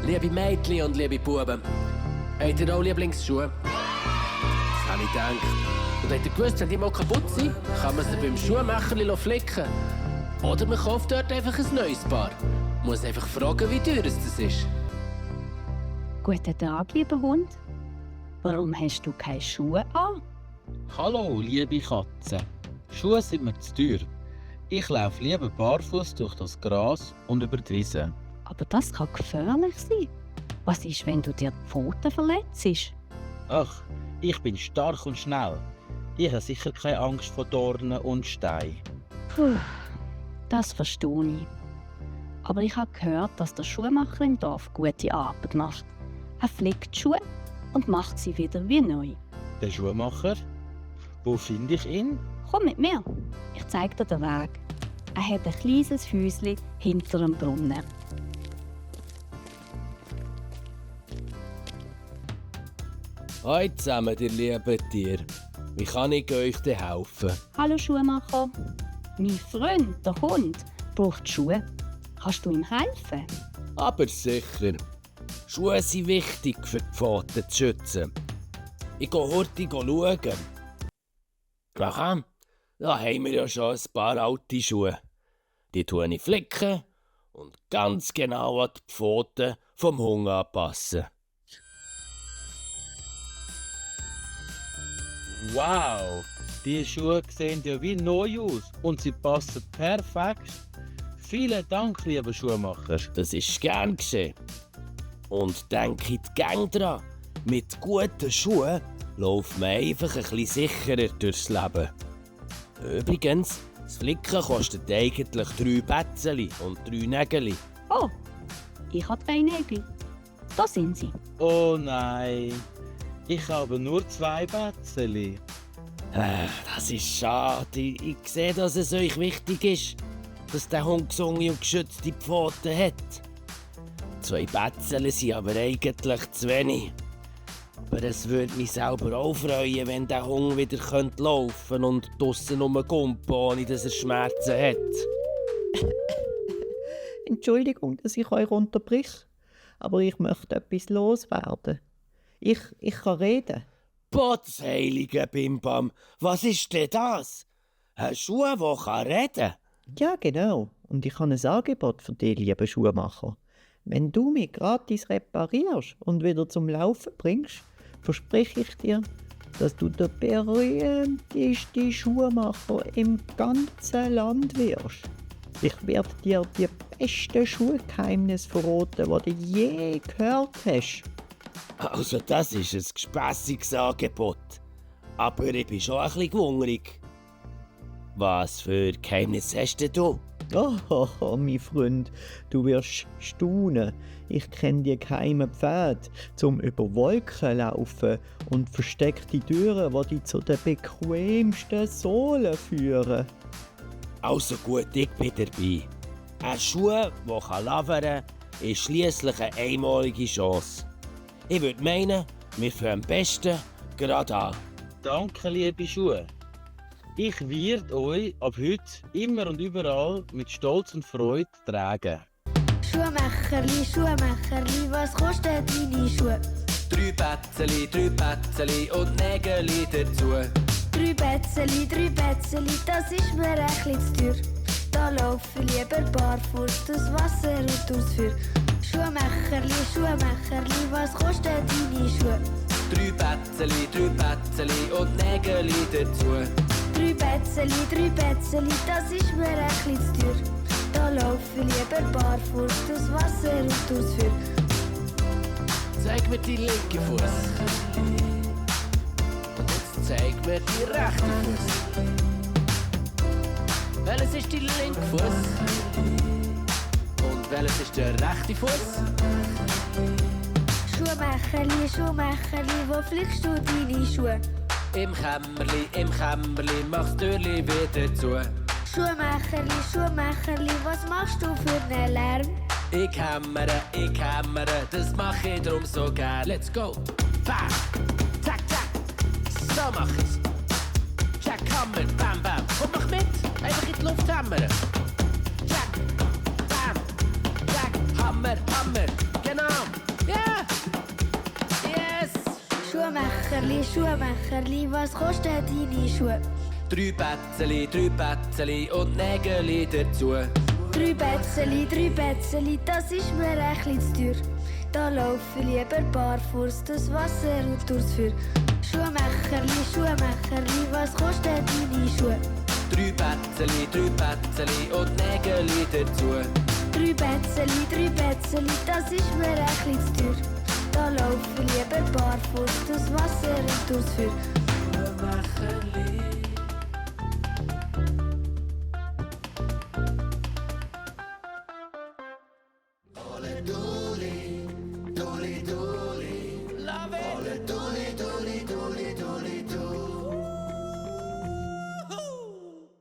Liebe Mädchen und liebe Buben, habt ihr auch Lieblingsschuhe? Das habe ich gedacht. Und habt ihr gewusst, wenn die mal kaputt sind, kann man sie beim Schuhmacher flicken. Oder man kauft dort einfach ein neues Paar. Muss einfach fragen, wie teuer es das ist. Guten Tag, lieber Hund. Warum hast du keine Schuhe an? Hallo, liebe Katze. Schuhe sind mir zu teuer. Ich laufe lieber barfuß durch das Gras und über die Wiese. Aber das kann gefährlich sein. Was ist, wenn du dir die Pfoten verletzt? Ach, ich bin stark und schnell. Ich habe sicher keine Angst vor Dornen und Steinen. Puh, das verstehe ich. Aber ich habe gehört, dass der Schuhmacher im Dorf gute Arbeit macht. Er flickt die Schuhe und macht sie wieder wie neu. Der Schuhmacher? Wo finde ich ihn? Komm mit mir, ich zeige dir den Weg. Er hat ein kleines Häuschen hinter dem Brunnen. Hallo zusammen, ihr lieben Tiere. Wie kann ich euch denn helfen? Hallo Schuhmacher. Mein Freund, der Hund, braucht Schuhe. Kannst du ihm helfen? Aber sicher. Schuhe sind wichtig, für die Pfoten zu schützen. Ich gehe heute schauen. Aha, da haben wir ja schon ein paar alte Schuhe. Die tue ich flicken und ganz genau an die Pfoten vom Hund anpassen. Wow, die Schuhe sehen ja wie neu aus und sie passen perfekt. Vielen Dank, lieber Schuhmacher. Das ist gern geschehen. Und denkt gern dran, mit guten Schuhen läuft man einfach ein bisschen sicherer durchs Leben. Übrigens, das Flicken kostet eigentlich 3 Bätzeli und 3 Nägel. Oh, ich habe 3 Nägel. Da sind sie. Oh nein, ich habe nur 2 Bätzeli. Das ist schade. Ich sehe, dass es euch wichtig ist, dass der Hund gesunde und geschützte Pfoten hat. 2 Bätzeli sind aber eigentlich zu wenig. Aber es würde mich selber auch freuen, wenn der Hund wieder laufen könnte und draussen rumkumpen, ohne dass er Schmerzen hat. Entschuldigung, dass ich euch unterbrich, aber ich möchte etwas loswerden. Ich kann reden. Potsheilige Bimbam, was ist denn das? Ein Schuh, der reden kann? Ja, genau. Und ich habe ein Angebot für dich, lieber Schuhmacher. Wenn du mich gratis reparierst und wieder zum Laufen bringst, verspreche ich dir, dass du der berühmteste Schuhmacher im ganzen Land wirst. Ich werde dir die besten Schuhgeheimnisse verraten, die du je gehört hast. Also das ist ein gespässiges Angebot. Aber ich bin schon ein bisschen gewungrig. Was für Geheimnisse hast denn du? Oh, mein Freund, du wirst staunen. Ich kenne die geheimen Pfade, zum über Wolken zu laufen und versteckte Türen, die dich zu den bequemsten Sohlen führen. Also gut, ich bin dabei. Ein Schuh, der lavern kann, ist schliesslich eine einmalige Chance. Ich würde meinen, wir fangen am besten gerade an. Danke, liebe Schuhe. Ich werde euch ab heute immer und überall mit Stolz und Freude tragen. Schuhmacherli, was kosten deine Schuhe? 3 Bätzeli und Nägel dazu. 3 Bätzeli, das ist mir ein bisschen zu teuer. Da laufe ich lieber barfuß durchs Wasser und durchs Feuer. Schuhmacherli, was kosten deine Schuhe? 3 Bätzeli und Nägel dazu. 3 Bätzeli, das ist mir ein bisschen zu teuer. Da laufe ich lieber barfuß durchs Wasser und durchs Feuer. Zeig mir die linke Fuß. Und jetzt zeig mir die rechte Fuß. Welches ist die linke Fuß? Und welches ist der rechte Fuß? Schuhmacherli, wo flickst du deine Schuhe? Im Kämmerli, mach's Türli wieder zu. Schuhmacherli, was machst du für einen Lärm? Ich hämmere, das mach ich drum so gern. Let's go! Bam! Zack, zack! So mach ich's! Jack, Hammer, bam, bam! Komm, mach mit! Einfach in die Luft hämmern! Jack, bam! Jack, Hammer, Hammer! Genau! Schuhmacherli, was kosten deine Schuhe? 3 Betzeli und Nägeli dazu. 3 Betzeli, das ist mir ein bisschen zu teuer. Da laufe ich lieber barfuß durchs Wasser und durchs Feuer. Schuhmacherli, was kosten deine Schuhe? 3 Betzeli und Nägeli dazu. 3 Betzeli, das ist mir ein bisschen zu teuer. Da laufe ich lieber barfuß durchs Wasser und durchs Feuer. Schuhmacherli.